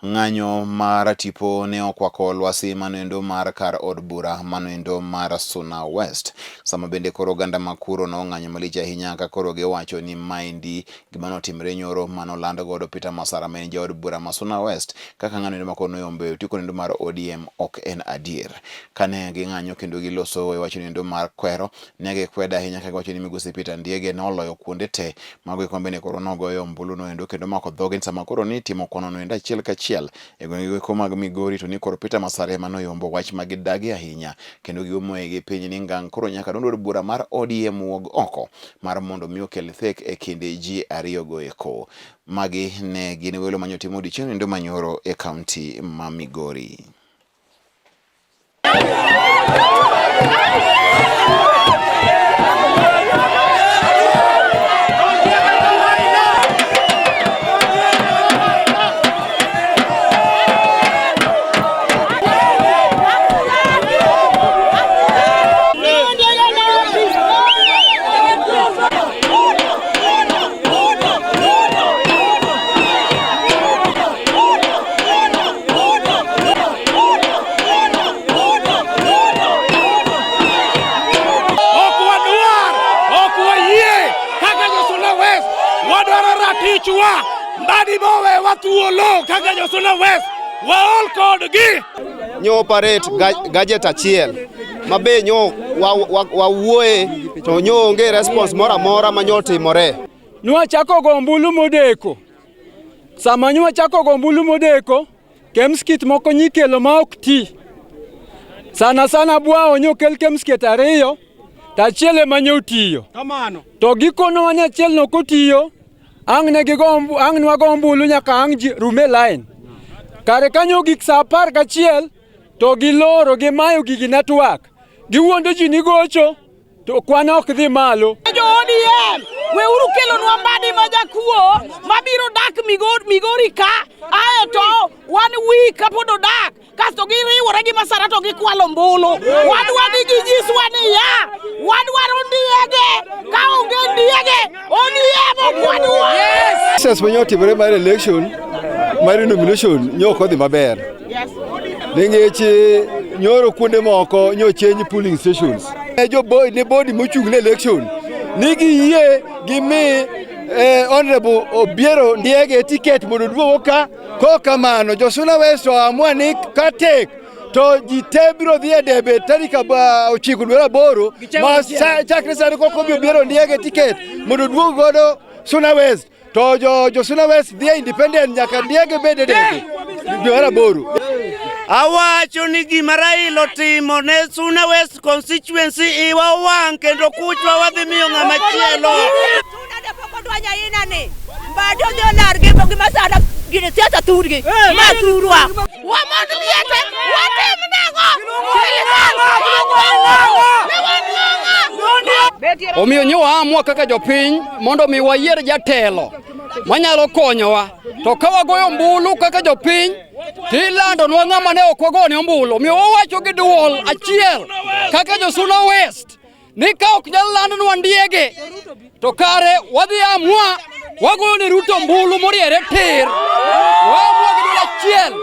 Ng'anyo mar tipo ne okwako lwasi manoendo mar kar od bura manoendo mar Suna West. Sama bende koro oganda ma kuro nong'anyo malich ahinya ka koro giwacho ni maendi gima notimre nyoro manoland godo Peter Masara ma en jaod bura ma Suna West kaka ng'ano endo ma koro noyombo e otiko noendo mar ODM ok en adier. Kane ging'anyo kendo giloso e wach noendo mar kwero, ne gikwedo ahinya ka giwacho ni migosi Peter Ndiege noloyo kuonde te mago eko bende koro nogoyo ombulu noendo kendo mako dhoge ni sama koro nitimo kwano noendo achiel kachiel e gwenge eko mag Migori to ni koro Peter Masara ema noyombo wach ma gidagi ahinya kendo giumo igi piny ni ngang' koro nyaka duond od bura mar ODM wuog oko mar mondo mi okel thek e kind ji ariyogo eko. Magi ne gin welo manyotimo odiechieng' endo manyoro e kaunti ma Migori. Ok wadwar, ok wayie kaka Josuna West wadwaro ratichwa. Mbadi bowewa thuolo kaka Josuna West waol kodgi. Nyo operate gadget achiel ma be nyo wawuoye to nyo onge response moro amora ma nyo otimore. Nwachako go ombulu modeko. Sama nwachako go ombulu modeko, kemskit moko nyikelo ma ok ti. Sana sana Bwawo nyokel kemsket ariyo, to achiel ema nyotiyo. Kamano. To gikonowa ni achiel no kotiyo, ang' ne gigo ang' nwago ombulu nyaka ang' ji rum e line. Kare kanyo gik sa 11 to giloro gimayo gigi network. Giwuondo ji ni gocho to kwan ok dhi malo. Jo ODM, weuru kelonwa Mbadi ma jakuo mabiro dak Migori ka, ae to wan week kapod odak kasto giriwore gi Masara to gikwalo ombulu. Wadwa ni ginyiswa niya, wadwaro Ndiege, ka onge Ndiege, ODM ok wadwar. Process ma nyotimore mar election mar nomination nyo ok odhi maber. Nikech nyoro kuonde moko nyo change polling stations. Ne jo ne body mochung' ne election ni giyie gimi Honorable Obiero Ndiege ticket mondo oduogo ka. Kokamano jo Suna West oamua ni katek to ji te biro dhi e debe tarik 9 dwe 8 ma chakre sani kok omi Obiero Ndiege ticket mondo oduog godo Suna West to jo Suna West dhi e independent nyaka Ndiege bed e debe dwe 8. Awacho ni gima Raila otimo ne Suna West constituency iwa owang' kendo kuchwa wadhi miyo ng'ama chielo. Suna de pok odwanyo aina ni. Mbadi odhi olar gi Masara gini siasa thurgi. Ma thurwa. Wamond liete, watim nang'o? Omiyo nyo waamua kaka jopiny mondo mi wayier jatelo manyalo konyowa. To ka wagoyo ombulu kaka jopiny, tilandonwa ng'ama ne ok wagone ombulu. Omiyo wawacho gi duol achiel kaka jo Suna West ni ka ok nyal landnwa Ndiege to kare wadhi amua wagoyo ne Ruto ombulu moriere tir. Waamua gi duol achiel.